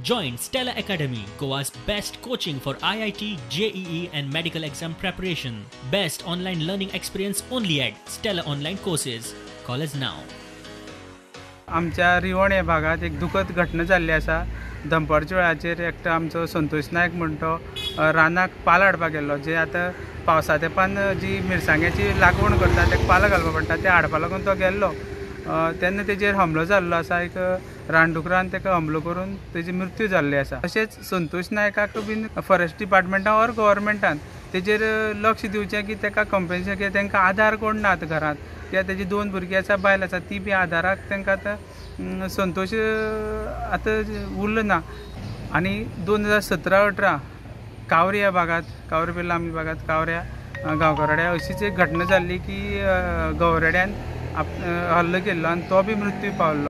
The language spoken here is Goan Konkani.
Join Stella Academy, Goa's best coaching for IIT, JEE and medical exam preparation. Best online learning experience only at Stella Online Courses. Call us now. आमच्या रिवण ह्या भागात एक दुखद घटना जाल्ली आसा. दनपारच्या वेळाचेर एकटो आमचो संतोष नायक म्हणटो रानाक पालो हाडपाक गेल्लो, जे आतां पावसा तेंपान जी मिरसांग्याची लागवण करता ताका पालो घालपाक पडटा, ते हाडपा लागून तो गेल्लो. तेन्ना तेजेर हमलो जाल्लो आसा. एक रानडुकरान ताका हमलो करून तेजी मृत्यू जाल्ली आसा. तशेंच संतोष नायकाक बीन फॉरेस्ट डिपार्टमेंटान ऑर गव्हर्मेंटान तेजेर लक्ष दिवचें की ताका कंपेन्सेशन, कित्याक तांकां आदार कोण ना आतां घरांत, कित्याक तेजी दोन भुरगीं आसा, बायल आसा, ती बी आदाराक तांकां आतां संतोष आतां उरलो ना. आनी 2017-18 कावरे ह्या भागांत, कावरे पेरला आमच्या भागांत कावऱ्या गांवकराड्या अशीच एक घटना जाल्ली की गवरेड्यान हल्लो केल्लो आनी तो बी मृत्यू पावल्लो.